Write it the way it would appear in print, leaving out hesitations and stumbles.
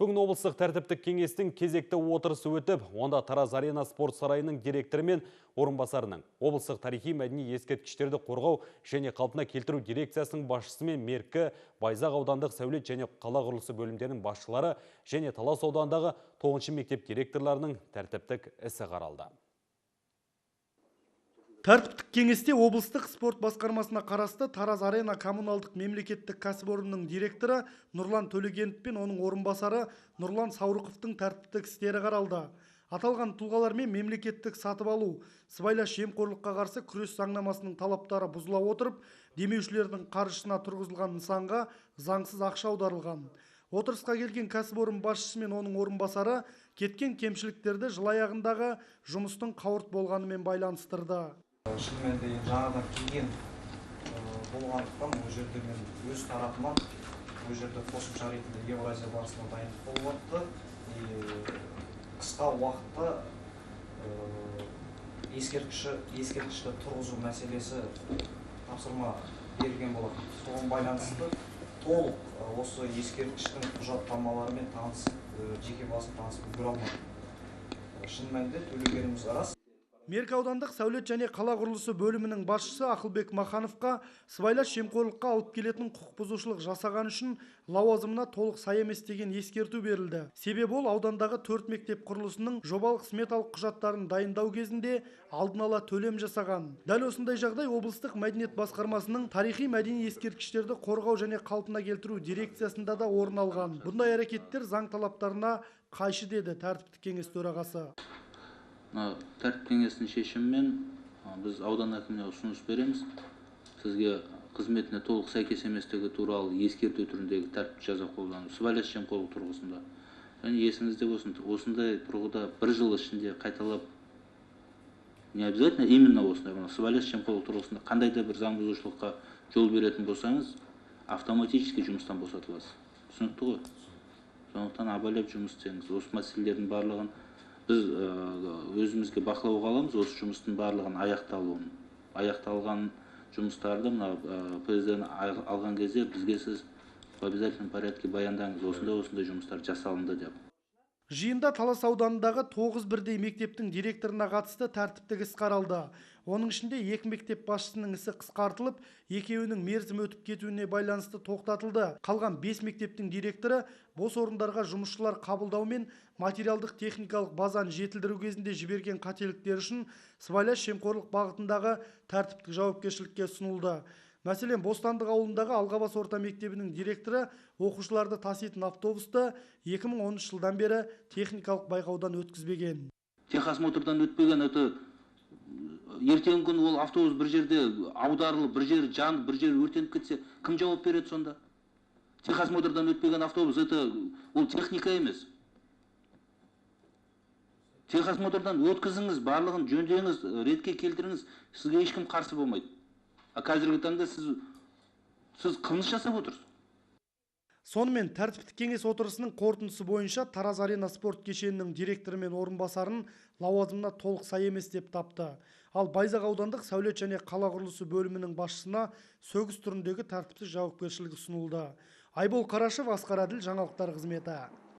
Бүгін облыстық тәртіптік кеңестің кезекті отырысы өтіп, онда Тараз Арена спорт сарайының директоры мен орынбасарының, облыстық тарихи мәдени ескерткіштерді қорғау және қалпына келтіру дирекциясының басшысы мен Меркі, Байзақ аудандық сәулет және қала құрылысы бөлімдерінің басшылары және Талас ауданындағы 9-шы мектеп директорларының тәртіптік ісі қаралды. Тәртіптік кеңесте облыстық спорт басқармасына қарасты Тараз Арена коммуналдық мемлекеттік кәсіпорнының директоры Нұрлан Төлегенов пен оның орынбасары Нұрлан Саурықовтың тәртіптік істері қаралды. Аталған тұлғалармен мемлекеттік сатып алу, сыбайлас жемқорлыққа қарсы күрес заңнамасының талаптары бұзыла отырып, демеушілердің қаржысына тұрғызылған нысанға заңсыз ақша аударылған. Отырысқа келген кәсіпорын басшысы мен оның орынбасары кеткен кемшіліктерді жыл аяғындағы жұмыстың қауырт болғанымен байланыстырды. Шынымен де жаңадан келген болғандықтан ол жерде мен өз тарапымнан ол жерде қосымша ретінде Евразия барысына дайындық болып жатты. Қысқа уақытта ескерткішті тұрғызу мәселесі тапсырма берілген болатын. Соған байланысты толық осы ескерткіштің құжаттамаларымен танысып, жеке басым танысып үлгере алмадым. Шын мәнінде төлегеніміз рас. Меркі аудандық сәулет және қала құрылысы бөлімінің басшысы Ақылбек Махановқа сыбайлас жемқорлыққа алып келетін құқық бұзушылық жасаған үшін лауазымына толық сай емес деген ескерту берілді. Себебі ол аудандағы 4 мектеп құрылысының жобалық сметалық құжаттарын дайындау кезінде алдын ала төлем жасаған. Дәл осындай жағдай облыстық мәдениет басқармасының тарихи мәдени ескерткіштерді қорғау және қалпына келтіру дирекциясында да орын алған. Бұндай әрекеттер заң талаптарына қайшы деді тәртіптік кеңес төрағасы. Тәртіп кеңесінің шешімімен біз аудан әкіміне ұсыныс береміз. Сізге қызметіне толық сәйкес еместігі туралы ескерту түріндегі тәртіптік жаза қолдану, сыбайлас жемқорлық тұрғысында. Және есіңізде болсын, осындай тұрғыда бір жыл ішінде қайталап, не обязательно именно осындай, сыбайлас жемқорлық тұрғысында қандай да бір заң бұзушылыққа жол беретін болсаңыз, автоматически жұмыстан босатыласыз. Түсінікті ғой? Сондықтан абайлап жұмыс істеңіз. Осы мәселелердің барлығын біз өзімізге бақылауға аламыз, осы жұмыстың барлығын аяқталуын. Аяқталған жұмыстарды мына ПСД-ні алған кезде бізге сіз в обязательном порядке баяндаңыз, осындай жұмыстар жасалынды деп. Жиында Талас ауданындағы 9 бірдей мектептің директорына қатысты тәртіптік іс қаралды. Оның ішінде 2 мектеп басшысының ісі қысқартылып, екеуінің мерзімі өтіп кетуіне байланысты тоқтатылды. Қалған 5 мектептің директоры бос орындарға жұмысшылар қабылдау мен материалдық техникалық базаны жетілдіру кезінде жіберген қателіктер үшін сыбайлас жемқорлық бағытындағы тәртіптік жауапкершілікке ұсынылды. Мәселен, Бостандық ауылындағы Алғабас орта мектебінің директоры оқушыларды таситын автобусты 2013 жылдан бері техникалық байқаудан өткізбеген. Техосмотрдан өтпеген, это ертеңгі күні ол автобус бір жерде аударылып, бір жері жанып, бір жері өртеніп кетсе, кім жауап береді сонда? Техосмотрдан өтпеген автобус, это ол техника емес. Техосмотрдан өткізіңіз, барлығын жөндеңіз, ретке келтіріңіз, сізге ешкім қарсы болмайды. А қазіргі таңда сіз қылмыс жасап отырсыз. Сонымен тәртіптік кеңес отырысының қорытындысы бойынша Тараз Арена спорт кешенінің директоры мен орынбасарын лауазымына толық сай емес деп тапты. Ал Байзақ аудандық сәулет және қала құрылысы бөлімінің басшысына сөгіс түріндегі тәртіпсіз жауапкершілік ұсынылды. Айбол Қарашев, Асқар Әділ, жаңалықтар қызметі.